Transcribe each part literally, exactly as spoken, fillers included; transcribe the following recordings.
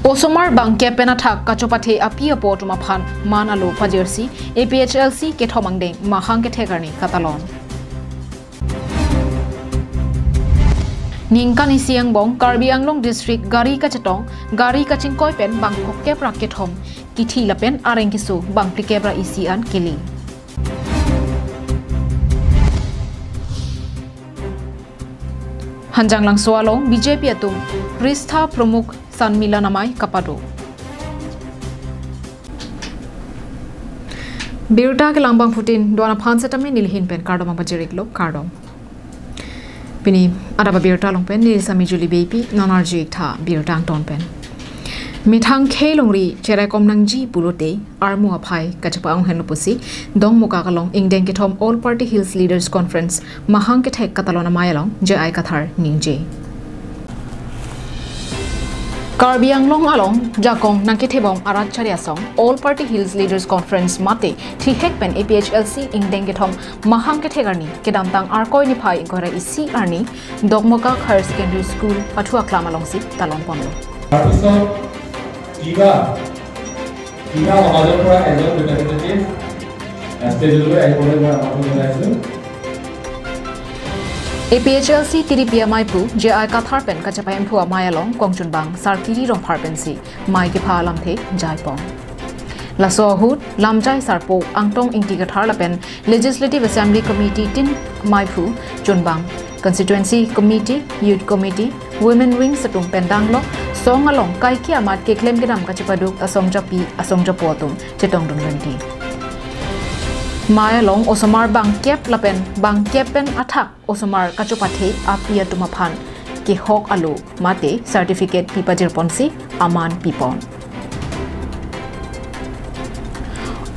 Osomar bangkep pen athak kachopathe api apo atum aphan man alo pajirsi A P H L C kethom angdeng mahang kethek arni katalon. Ningkan isi angbong Karbi Anglong District gari kachetong, gari kachingkoi pen bang phokep ra kethom kithi lapen areng keso bang phlikep ra isi an kele. Hanjanglangso along B J P atum Ristha Pramukh Sanmilan amei kapado. Birta kelang bangphutin do-an aphan setame nelihin pen kardom pajir-iklo, kardom. Pini adap abirta along pen neli Sami Juli Beypi, non arju-ik tha birta angton pen. Methang khei longri cherai kom nangji pulote armu aphai kachepa-ong henlo pusi Dongmukak along ingdeng kethom All Party Hills Leaders Conference mahang kethek katalon amei along J I Kathar ningje. Karbi Anglong along jakong nangkethebom arat chari asong All Party Hills Leaders Conference mate thihek pen A P H L C ingdeng kethom mahang kethek arni kedamtang Arkoi niphai ingkoi ra isi arni Dongmukak Higher Secondary School pathu aklam alongsi talon ponlo. তাৰপিছত কিবা কিবা সমাজৰ পৰা এজন ৰিপ্ৰেজেণ্টেটিভ ষ্টেজলৈ আহিবলৈ মই আমন্ত্ৰণ জনাইছোঁ। A P H L C tiripi ameiphu J I Kathar pen kachepa-emphu amei along kongchunbang Sarkiri Rongphar pensi mei kepha alamthe jaipon. Laso ahut lamjai sarpo Angtong Ingti Kathar lapen Legislative Assembly Committee tin meiphu chunbang Constituency Committee, Youth Committee, Women Wings atum pen danglok song along kaike amat keklem kedam kachepaduk asong japi asong japo atum chetongdun renti. Mei along osomar bangkep lapen bangkep pen athak osomar kachopathe api atum aphan kehok alo mate certificate pipajirponsi aman pipon.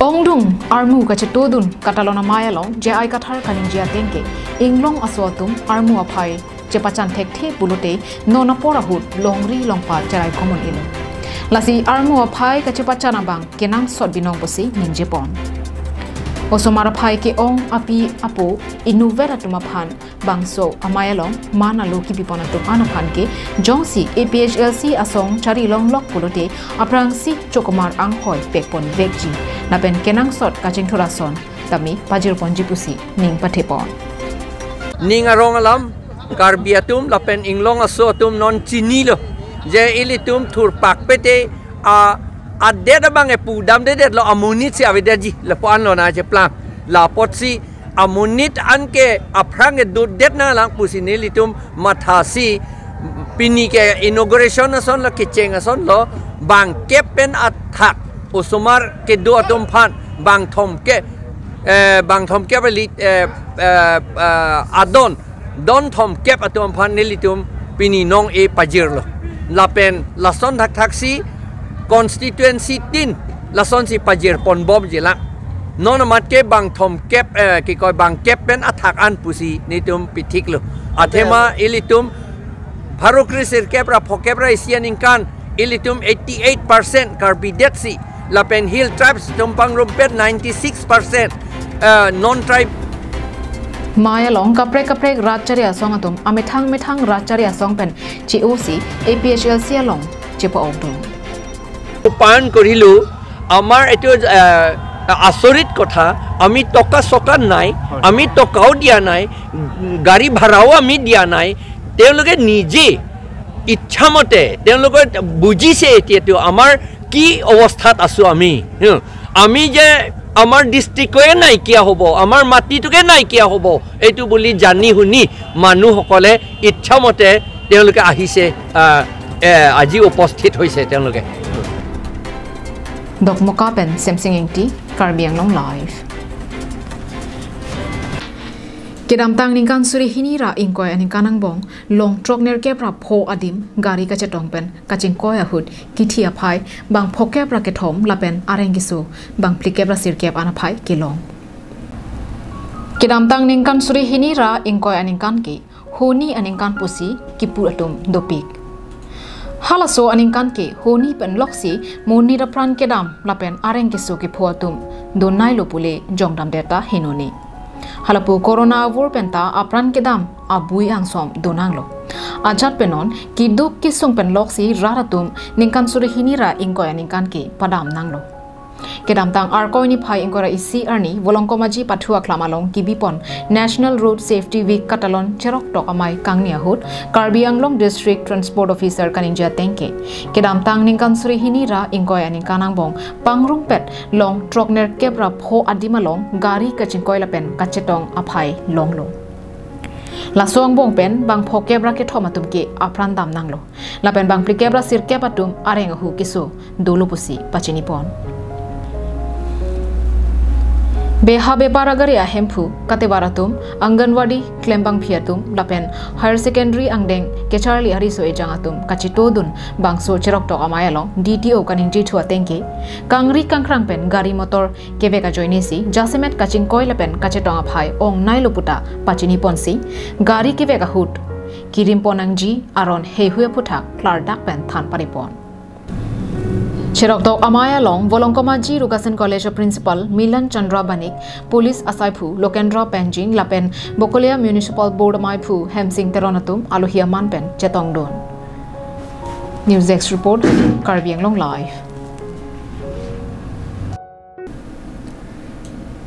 Ongdung armu kachetodun katalon amei along J I Kathar kaningje ateng ke inglong aso atum armu aphai chepachan thekthe pulote non apor ahut longri longpat cherai kom un-elo. Lasi armu aphai kachepachan abang kenangsot binong pusi ningjepon. Osomar aphai ke-ong api apo inutvet atum aphan bangso amei along man alo kipipon atum an aphan ke jongsi A P H L C asong chari longlok pulote aphrangsi chokomar anghoi pekpon vekji lapen kenangsot kachingthur ason tame pajirponji pusi ning pathepon. Ning arong alam Karbi atum lapen inglong aso atum non chinilo je ilitum thurpak pete a adet abang epu damdedetlo, amonit si avedetji lapu anlo na cheplang. Lapotsi amonit anke aphrang edutdet nanglang pusi nelitum mathasi pini ke inauguration asonlo, kecheng asonlo, bangkep pen athak osomar kedo atum aphan bangthomkep, eh, bangthomkep eli, eh, eh, eh, adon donthomkep atum aphan nelitum pini nong-e pajirlo. Lapen lason thakthaksi constituency tin lasonsi pajirponbomjilang. Non amat ke bangthomkep, eh, kikoi bangkep pen athak an pusi nelitum pithiklo. Athema ilitum pharo kre sirkep ra phokep ra isi aningkan ilitum eighty-eight percent Karbi detsi lapen Hill Tribes atum pangrumpet ninety-six percent, eh, non-tribe. Mei along kaprek kaprek rat chari asong atum amethang methang rat chari asong pen che-osi A P H L C along chepa-okdun. ৰূপায়ণ কৰিলো। আমাৰ এইটো, আহ, আচৰিত কথা, আমি টকা চকা নাই, হয়। আমি টকাও দিয়া নাই, গাড়ী ভাড়াও আমি দিয়া নাই। তেওঁলোকে নিজে ইচ্ছামতে তেওঁলোকে বুজিছে এতিয়াতো আমাৰ কি অৱস্থাত আছো আমি। হম। আমি যে আমাৰ ডিষ্ট্ৰিক্টটোৱে নাইকিয়া হ'ব, আমাৰ মাটিটোকে নাইকিয়া হ'ব, এইটো বুলি জানি শুনি মানুহসকলে ইচ্ছামতে তেওঁলোকে আহিছে, আহ, এ, আজি উপস্থিত হৈছে তেওঁলোকে। Dokmoka pen Semsing Ingti, Karbi Anglong Live. Kedamtang ningkan suri hini ra ingkoi aningkan angbong, long throk nerkep ra pho adim, gari kachetong pen kachingkoi ahut, kithi aphai bang phokep ra kethom lapen areng keso bang phlikep ra sirkep an aphai kelong. Kedamtang ningkan suri hini ra ingkoi aningkan ke honi aningkan pusi kipu atum dopik. Halaso aningkan ke honi pen loksi monit apran kedam lapen areng keso kepho atum donailo pule jongdamdet ta henoni. Halapu corona avur penta apran kedam abui angsom donanglo. Ajat penon kiduk kisung pen loksi rat atum ningkan suri hini ra ingkoi aningkan ke padam nanglo. Kedamtang Arkoi niphai ingkoi ra isi arni Volongkom Aji pathu aklam along kibipon National Road Safety Week katalon cheroktok amei kangni ahut Karbi Anglong District Transport Officer kaningje ateng ke, kedamtang ningkan suri hini ra ingkoi aningkan angbong pangrumpet long throknerkep ra pho adim along gari kachingkoi lapen kachetong aphai longlo. Laso angbong pen bang phokep ra kethom atum ke apran dam nanglo. Lapen bang phlikep ra sirkep atum areng ahu keso dolo pusi pachinipon. Beha bepar agari ahemphu, katebar atum, Anganwadi klembangpi atum, lapen higher secondary angdeng kecharli ariso ejang atum kachitodun bangso cheroktok amei along D T O kaningjithu ateng ke, kangri kangkrang pen gari motor kevek ajoinesi jasemet kachingkoi lapen kachetong aphai ongnailo puta pachiniponsi, gari kevek ahut kirimpon nangji aron heihui aphuthak klardak pen than paripon. Cheroktok amei along Volongkom Aji Rukasen College a Principal Milan Chandra Banik, Police asaiphu Lokendra Pengjing lapen Bokolia Municipal Board ameiphu Hemsing Teron atum alohi aman pen chetongdun. News Desk Report, Karbi Anglong Live.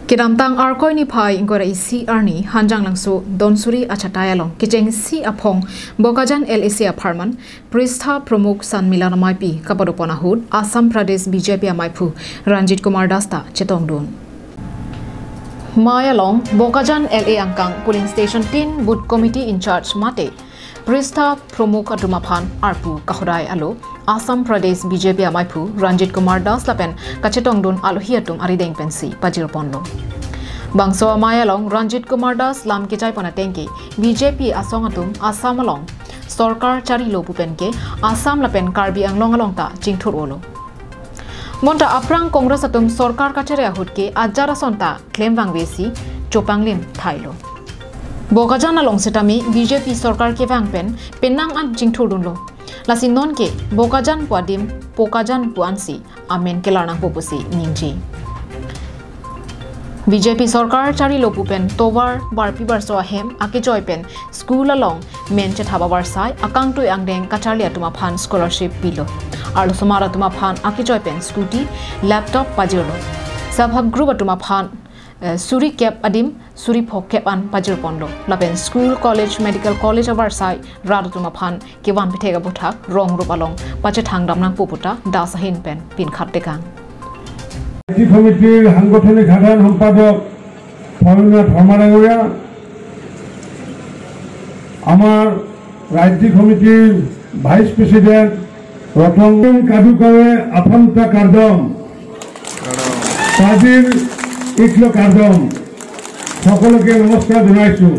Kedamtang Arkoi niphai ingkoi ra isi arni Hanjanglangso Donsuri achatai along kechengsi aphong Bokajan L A C apharman Pristha Pramukh Sanmilan ameipi kapadopon ahut Assam Pradesh B J P ameiphu Ranjit Kumar Das ta chetongdun. Mei along Bokajan L A angkang polling station tin booth committee in charge mate Pristha Pramukh atum aphan arpu kahodai alo Assam Pradesh B J P ameiphu Ranjit Kumar Das lapen kachetongdun alohi atum arideng pensi pajirponlo. Bangso amei along Ranjit Kumar Das lam kechaipon ateng ke B J P asong atum Assam along sorkar charilo pu pen ke Assam lapen Karbi Anglong along ta chingthur-olo. Bonta aphrang Congress atum sorkar kachari ahut ke ajat ason ta klem vangvesi chopanglim thailo. Bokajan along setame B J P sorkar kevang pen penang an chingthurdunlo. Lasi non ke Bokajan pu adim Pokajan pu ansi amen kelar nangpo pusi ningje. B J P sorkar charilo pu pen tovar barpi barso ahem akejoi pen school along men chethap avarsai akangtui angdeng kacharli atum aphan scholarship pilo. Arlosomar atum aphan akejoi pen scooty, laptop pajirlo. Self help group atum aphan, eh, suri kep adim suri phokep an pajirponlo. Lapen school, college, medical college avarsai rat atum aphan kevan pithek aputhak rong rup along pachethang dam nangpo puta Das ahin pen pinkhat tekang. ৰাজ্যিক সমিতিৰ সাংগঠনিক সাধাৰণ সম্পাদক ফৰেন্দ্ৰনাথ শৰ্মা ডাঙৰীয়া, আমাৰ ৰাজ্যিক সমিতিৰ ভাইচ প্ৰেচিডেণ্ট ৰতন কাদুকাৱে আফান্তা কাৰ্ডম, কাজিৰ ইকল কাৰ্ডম, সকলোকে নমস্কাৰ জনাইছোঁ।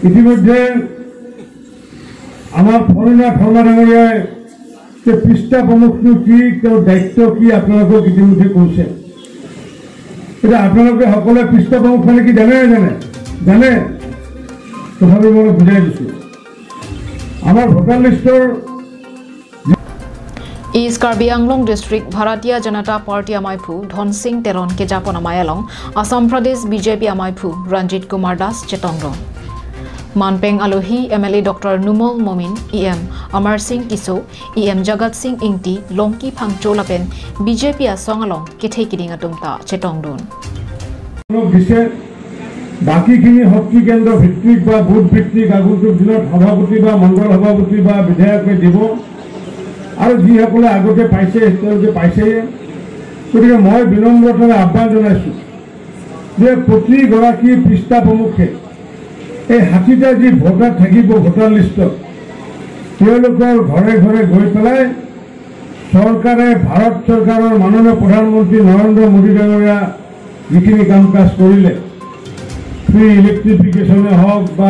ইতিমধ্যে আমাৰ ফৰেন্দ্ৰনাথ শৰ্মা ডাঙৰীয়াই যে পৃষ্ঠা প্ৰমুখটো কি, তেওঁৰ দায়িত্ব কি, আপোনালোকক ইতিমধ্যে কৈছে। এতিয়া আপোনালোকে সকলোৱে পৃষ্ঠা প্ৰমুখ মানে কি জানে নে জানে? জানে? তথাপি মই বুজাই দিছোঁ। আমাৰ ভোটাৰ লিষ্টৰ East Karbi Anglong District Bharatiya Janata Party ameiphu Dhonsing Teron kejapon amei along Assam Pradesh B J P ameiphu Ranjit Kumar Das chetongdun. Manpeng alohi M L A Doctor Numal Momin, E M Amar Singh Tisso, E M Jagat Singh Ingti, Longki Phangcho lapen B J P asong along kethe kiding atum ta chetongdun. দিছে। বাকীখিনি শক্তি কেন্দ্ৰ ভিত্তিক বা বুথ ভিত্তিক আগন্তুক দিনত সভাপতি বা মণ্ডল সভাপতি বা বিধায়কে দিব। আৰু যিসকলে আগতে পাইছে, তেওঁলোকে পাইছেই। গতিকে মই বিনম্ৰতাৰে আহ্বান জনাইছোঁ যে প্ৰতিগৰাকী পৃষ্ঠা প্ৰমুখে এই ষাঠিটা যি ভোটাৰ থাকিব ভোটাৰ লিষ্টত, তেওঁলোকৰ ঘৰে ঘৰে গৈ পেলাই চৰকাৰে, ভাৰত চৰকাৰৰ মাননীয় প্ৰধানমন্ত্ৰী নৰেন্দ্ৰ মোদী ডাঙৰীয়া যিখিনি কাম কাজ কৰিলে, ফ্ৰী ইলেক্ট্ৰিফিকেশ্যনে হওক বা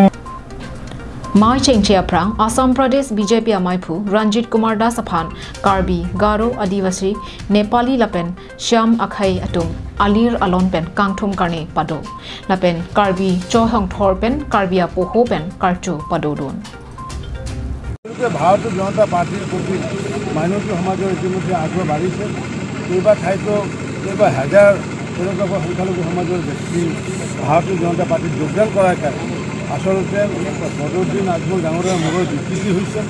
Mei chengche aphrang Assam Pradesh B J P ameiphu Ranjit Kumar Das aphan Karbi, Garo, Adivasi, Nepali lapen Shyam akhei atum alir alon pen kangthum karne pado. Lapen Karbi Chohong Thor pen Karbi apoho pen karcho padodun. ভাৰতীয় জনতা পাৰ্টিৰ প্ৰতি মাইনৰিটি সমাজৰ ইতিমধ্যে আগ্ৰহ বাঢ়িছে। কেইবা ঠাইতো কেইবা হাজাৰ তেনেকুৱা সংখ্যালঘু সমাজৰ ব্যক্তি ভাৰতীয় জনতা পাৰ্টিত যোগদান কৰাৰ কাৰণে আচলতে বদৰুদ্দিন আজমল ডাঙৰীয়াৰ মূৰত বিকৃতি হৈছে।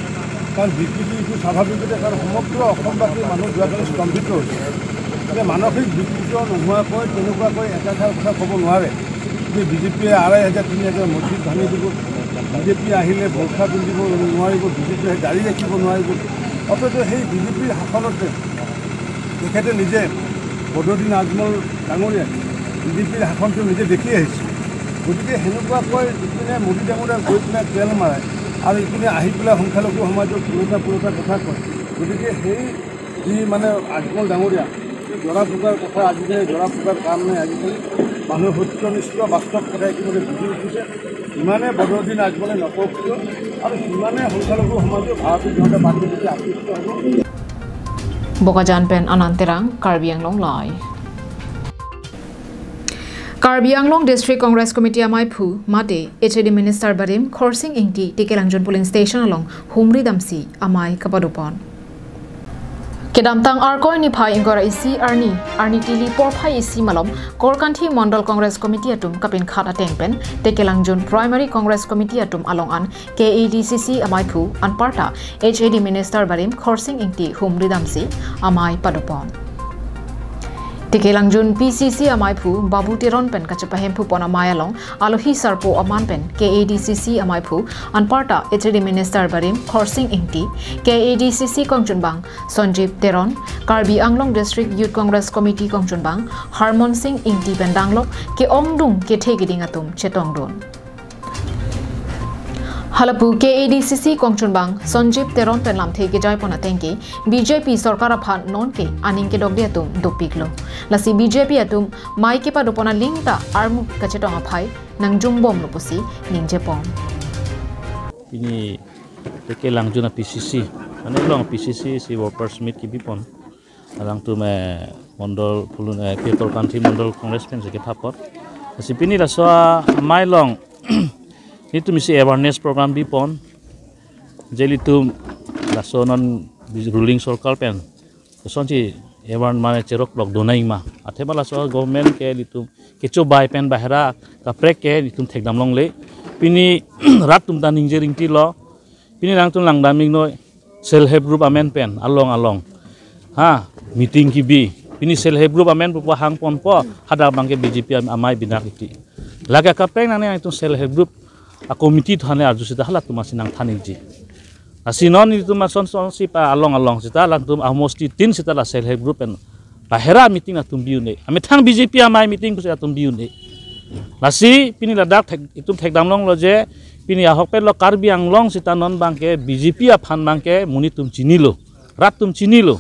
কাৰণ বিকৃতি এইটো স্বাভাৱিকতে, কাৰণ সমগ্ৰ অসমবাসী মানুহ যোৱাকালি স্তম্ভিত হৈছে। যে মানসিক বিকৃতি নোহোৱাকৈ তেনেকুৱাকৈ একাষাৰ কথা ক'ব নোৱাৰে যে বিজেপিয়ে আঢ়ৈ হাজাৰ, তিনি হাজাৰ মছজিদ ভাঙি দিব, বিজেপি আহিলে বোৰ্খা পিন্ধিব নোৱাৰিব, বিজেপিয়ে দাড়ি ৰাখিব নোৱাৰিব। অথচ সেই বিজেপিৰ শাসনতে তেখেতে নিজে, বদৰুদ্দিন আজমল ডাঙৰীয়াই বিজেপিৰ শাসনটো নিজে দেখি আহিছে। গতিকে সেনেকুৱাকৈ ইপিনে মোদী ডাঙৰীয়া গৈ পেলাই তেল মাৰে আৰু ইপিনে আহি পেলাই সংখ্যালঘু সমাজক পুৰতা পুৰতা কথা কয়। গতিকে সেই যি মানে আজমল ডাঙৰীয়া, এই জৰা ফুকাৰ কথা, আজিকালি জৰা ফুকাৰ কাম নাই, আজিকালি মানুহে সত্যনিষ্ঠ বাস্তৱ কথা একেবাৰে বুজি উঠিছে। ইমানে বদৰুদ্দিন আজমলে নকওক কিয় আৰু সিমানে সংখ্যালঘু সমাজে ভাৰতীয় জনতা পাৰ্টিৰ প্ৰতি আকৃষ্ট হ'ব। Bokajan pen Anand Terang, Karbi Anglong Live. Karbi Anglong District Congress Committee amaiphu mate H A D Minister barim Khorsing Ingti Tekelangjun Polling Station along humri damsi amei kapadopon. Kedamtang Arkoi niphai ingkoi ra isi arni, arni tili porphai isi malom, Korkanthi Mondol Congress Committee atum kapinkhat ateng pen, Tekelangjun Primary Congress Committee atum along an K A D C C amaiphu anparta H A D Minister barim Khorsing Ingti humri damsi amei padopon. Tekelangjun P C C amaiphu Babu Teron pen kachepahemphupon amei along alohi sarpo aman pen K A D C C amaiphu anparta H A D Minister barim Khorsing Ingti, K A D C C kongchunbang Sanjib Teron, Karbi Anglong District Youth Congress Committee kongchunbang Harmon Sing Ingti pen danglok ke-ongdung kethe keding atum chetongdun. Halapu K A D C C kongchunbang Sanjib Teron pen lamthe kejaipon ateng ke B J P sorkar aphan non ke aning kedokde atum dopiklo. Lasi B J P atum mei kepadopon aling ta armu kachetong aphai nangjumbomlo pusi ningjepon. Pini Tekelangjun a P C C, mane along P C C si workers meet kebipon. Alangtum, eh, Mondol Phulun, eh, Korkanthi Mondol Congress pen si kethapot. Lasi pini laso amei along nelitum isi awareness program bipon. Je ilitum laso non ruling sorkar pen kosonsi aware mane cherok lok donai ma. Athema laso government ke ilitum kechobai pen bahera kaprek ke ilitum thekdam longle. Pini rat atum ta ningje ringtilo. Pini nangtum langdam iknoi, self help group amen pen along along, ha, meeting kebi. Pini self help group amen pupo hangponpo, hadak abangke B J P am-, amei binak iti. Lake kaprek nangne nangtum self help group a committee thane arju seta halatum asi nangthan ikji. Lasi non ilitum ason sonsi pa along along seta alangtum amosti tin seta la self help group pen bahera meeting atum bi un-e. Amethang B J P amei meeting pusi atum bi un-e. Lasi pini ladak thek, itum thekdam longlo je pini ahok pen lo Karbi Anglong seta non abangke B J P aphan abangke monit atum chinilo, rat atum chinilo.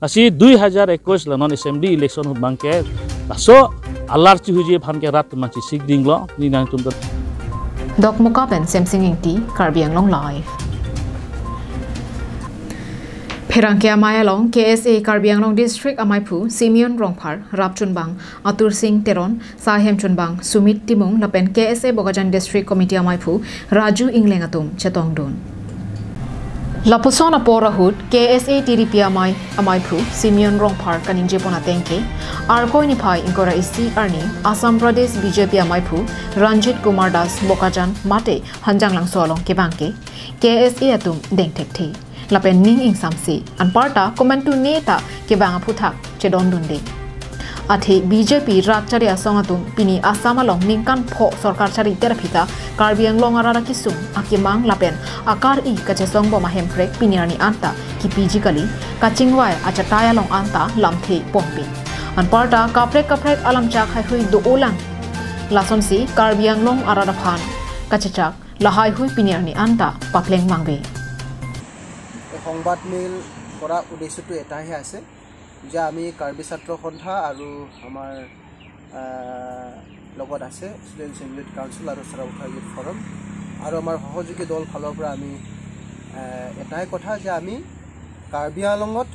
Lasi dui hajar ekus la non assembly election ahut abangke laso alar chihuji aphan ke rat atum chisik dinglo, ni nangtum ta. Dokmoka pen Semsing Ingti, Karbi Anglong Live. Pherangke amei along K S A Karbi Anglong District amaiphu Simeon Rongphar, rapchunbang Atur Sing Teron, sahemchunbang Sumit Timung lapen K S A Bokajan District Committee amaiphu Raju Ingleng atum chetongdun. Lapuson apor ahut K S A tiripi amei, amaiphu Simeon Rongphar kaningjepon ateng ke, Arkoi niphai ingkoi ra isi arni Assam Pradesh B J P amaiphu Ranjit Kumar Das Bokajan mate Hanjanglangso along kevang ke K S A atum dengthekthe lapen ning ingsamse anparta komantu neta kevang aphuthak chedondunde. Athe B J P rat chari asong atum pini Assam along ningkan pho sorkar chari ter aphi ta Karbi Anglong arat akesung akemang lapen akar-i kachesongbom ahemprek pini arni anta kipiji kali, kachingvai achatai along anta lamthe ponpe. Anparta kaprek kaprek alamchak haihui do-olang. Lasonsi Karbi Anglong arat aphan kachechak lahaihui pini arni anta papleng mangve. এই সংবাদ মেল কৰা উদ্দেশ্যটো এটাহে আছে যে আমি কাৰ্বি ছাত্ৰ সন্থা আৰু আমাৰ, আহ, লগত আছে ষ্টুডেণ্টছ এণ্ড ইউথ কাউন্সিল আৰু চাৰাউথা ইউথ ফৰাম আৰু আমাৰ সহযোগী দল ফালৰ পৰা আমি, আহ, এটাই কথা যে আমি কাৰ্বি আংলঙত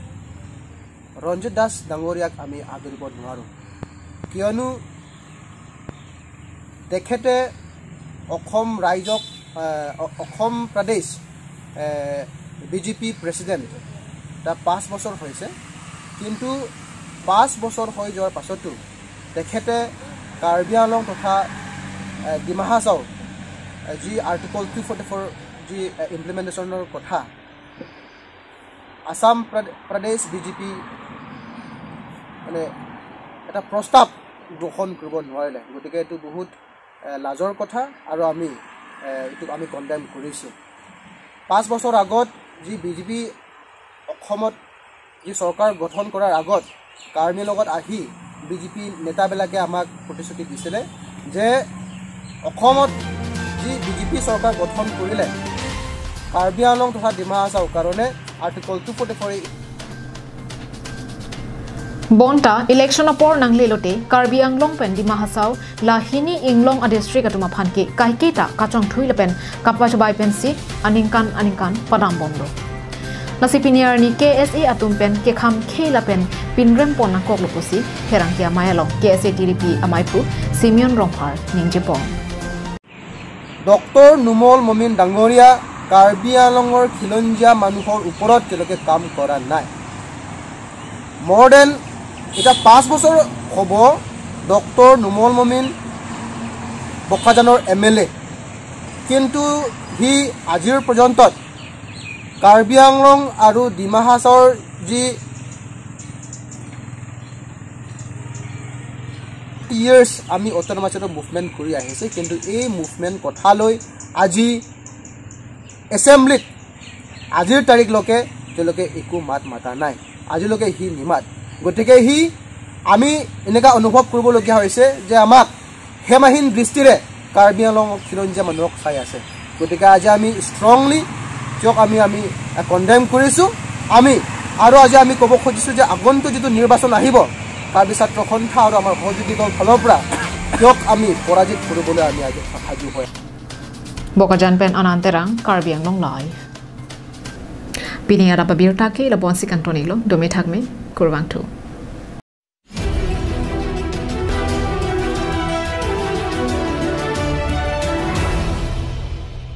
ৰঞ্জিত দাস ডাঙৰীয়াক আমি আদৰিব নোৱাৰোঁ। কিয়নো তেখেতে অসম ৰাইজক, আহ, অ-, অসম প্ৰদেশ, আহ, বি জে পি প্ৰেচিডেণ্ট এটা পাঁচ বছৰ হৈছে, কিন্তু পাঁচ বছৰ হৈ যোৱাৰ পাছতো তেখেতে কাৰ্বি আংলং তথা, আহ, ডিমা হাছাও এ, যি আৰ্টিকল টু ফৰ্টি ফ'ৰ যি, এ, ইমপ্লিমেণ্টেশ্যনৰ কথা আছাম প্ৰ-, প্ৰদেশ বি জে পি মানে এটা প্ৰস্তাৱ গ্ৰহণ কৰিব নোৱাৰিলে, গতিকে এইটো বহুত, এ, লাজৰ কথা আৰু আমি, এ, এইটোক আমি কণ্ডেম কৰিছোঁ। পাঁচ বছৰ আগত যি বি জে পি অসমত যি চৰকাৰ গঠন কৰাৰ আগত কাৰ্বি লগত আহি বি জে পি নেতাবিলাকে আমাক প্ৰতিশ্ৰুতি দিছিলে যে অসমত যি বি জে পি চৰকাৰ গঠন কৰিলে কাৰ্বি আংলং তথা ডিমা হাছাওৰ কাৰণে article two forty four Bonta election apor nanglelote Karbi Anglong pen Dima Hasao la hini inglong a district atum aphan ke kaiketa kachongthui lapen kapachobai pensi aningkan aningkan padam bomlo. Lasi pini arni K S A atum pen kekham khei lapen pinrem pon nangkoklo pusi Pherangke amei along K S A T D P ameiphu Simeon Rongphar ningjepon. Doctor Numal মমিন ডাঙৰীয়া কাৰ্বি আংলঙৰ খিলঞ্জীয়া মানুহৰ ওপৰত তেওঁলোকে কাম কৰা নাই। More than এতিয়া পাঁচ বছৰ হ'ব ডক্টৰ নুমল মমিন বোকাজানৰ এম এল এ, কিন্তু সি আজিৰ পৰ্যন্তত কাৰ্বি আংলং আৰু ডিমা হাছাওৰ যি ইয়াৰ্ছ আমি অট'নমাছত মুভমেণ্ট কৰি আহিছে, কিন্তু এই মুভমেণ্ট কথালৈ আজি এছেম্বলিত আজিৰ তাৰিখলৈকে তেওঁলোকে একো মাত মাতা নাই। আজিলৈকে সি নিমাত। গতিকে সি আমি এনেকুৱা অনুভৱ কৰিবলগীয়া হৈছে যে আমাক হেমাহীন দৃষ্টিৰে কাৰ্বি আংলং খিলঞ্জীয়া মানুহক চাই আছে। গতিকে আজি আমি ষ্ট্ৰংলি তেওঁক আমি, আমি কণ্ডেম কৰিছোঁ। আমি আৰু আজি আমি ক'ব খুজিছোঁ যে আগন্তুক যিটো নিৰ্বাচন আহিব, কাৰ্বি ছাত্ৰ সন্থা আৰু আমাৰ সহযোগী দল ফালৰ পৰা তেওঁক আমি পৰাজিত কৰিবলৈ আমি আজি সাজু হৈ আছোঁ। Bokajan pen Anand Terang, Karbi Anglong Live. Pini arap abirta ke la bonsi kangtonilo, dome thakme, kurvangthu.